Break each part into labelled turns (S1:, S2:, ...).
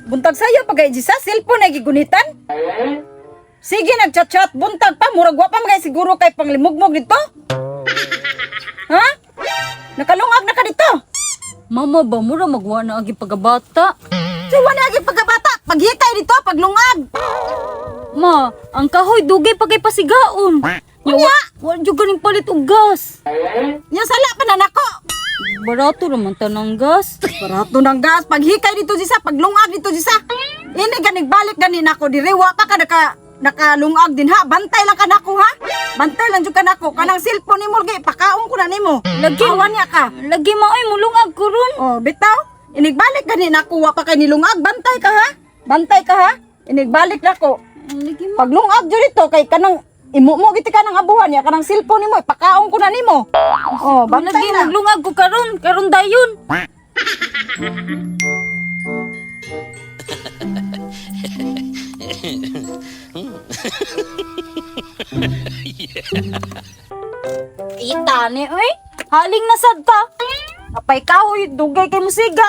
S1: Buntag sayo pag kay sa cellphone ay gigunitan. Sige nagchat-chat buntag pa murag wa pa magay siguro kay panglimugmog dito. Ha? Nakalungag na ka dito.
S2: Mama ba mura magwa na agi pagabata?
S1: So wala agi pagkabata, paghikay dito, paglungag.
S2: Ma, ang kahoy dugay pa kay pasigaon. Nya, wa jud ganing palit og gas.
S1: Nya sala pa na nako.
S2: Barato raman tanang gas.
S1: Barato ng gas, paghikay dito Jisa, paglungag dito Jisa. Ini ganig balik gani nako dire wa pa ka nakalungag din ha. Bantay lang ka nako ha. Bantay lang jud ka nako. Kanang cellphone nimo lagi pakaon ko na nimo.
S2: Lagi.
S1: Awan niya ka.
S2: Lagi ma oy mulungag ko ron.
S1: Oh, bitaw. Inigbalik gani nako wa pa kay nilungag. Bantay ka ha. Bantay ka ha. Inigbalik nako.
S2: Lagi ma.
S1: Paglungag jud dito kay kanang imo mo giti ka ng abuhan niya kanang cellphone nimo ipakaon ko na nimo. Oh, bantay
S2: Lagi
S1: na.
S2: maglungag ko karon, karon dayon. Ita ni oy. Haling na sad ta. Apay kahoy dugay kay musiga.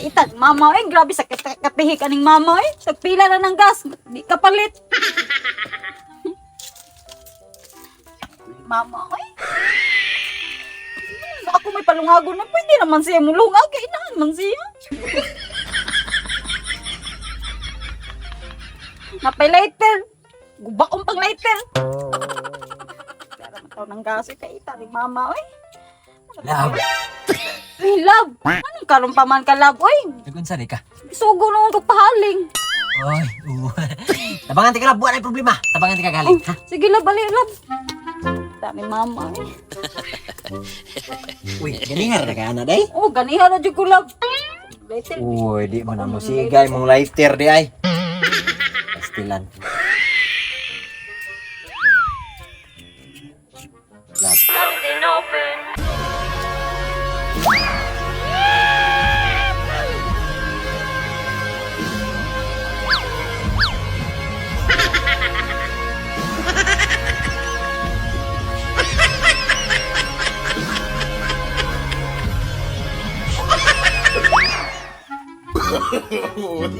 S2: Itag mama oy, grabe sa katihik aning mama oy. Tagpila na ng gas, di ka palit. Mama oy. Ako may palungagon na pwede naman siya mulungag kay naan man siya. Napay lighter. Guba kong pang lighter. Pero mataw ng gaso kay ita ni mama oy.
S3: Love,
S2: Uy, love. Anong karon pa man ka, love? Uy,
S3: nagunsa ni ka?
S2: sugo naman ko pahaling.
S3: Oy, oo. Tabangan ti ka love, wala problema. Tabangan ti ka galing, ha?
S2: Sige, love, bali, love. Ita ni mama oy.
S3: Uy, ganingar na ka na day.
S2: Oh, ganiha na jud ko, love. Lighter.
S3: Uy, di mo na mo sigay mong lighter di ay. Pastilan. Love.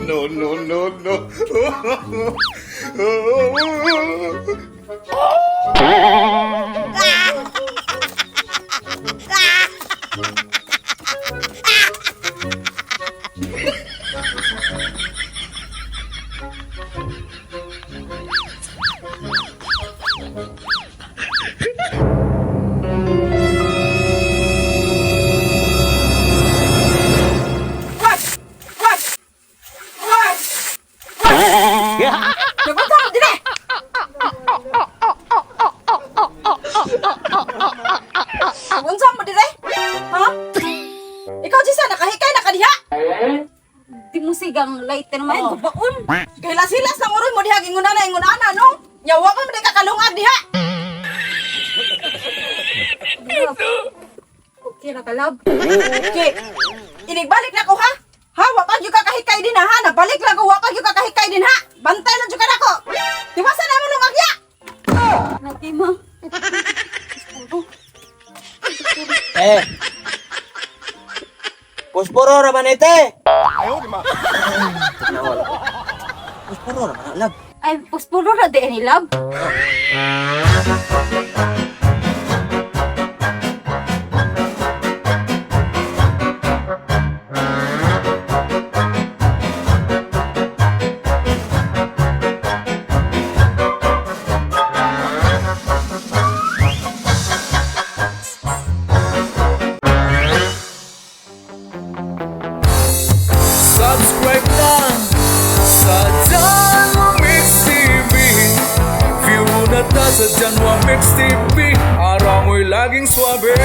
S4: No, no, no, no.
S1: Nagunta ka dire. Unsa mo dire? Ha? Ikaw Jisa nakahikay na ka diha.
S2: Di mo sigang lighter man,
S1: Oh.
S2: gubaon.
S1: Kahilas-hilas lang uroy mo diha gingunana ingunana no. Nya wa pa man di ka kalungag diha.
S2: Okay ra ka, love.
S1: Okay. Inigbalik na ko ha. Ha, wa pa gyud ka kahikay din ha. Nabalik lang ko wa pa gyud ka kahikay din ha. Bantay lang gyud ka nako. Tiwasan na mo lungag ya.
S2: Lagi ma.
S3: Eh. Posporo ra man ite. Posporo ra man love.
S2: Ay, posporo ra di ni love.
S5: Subscribe lang sa Janwa Mix TV. View na ta sa Janwa Mix TV. Araw mo'y laging swabe.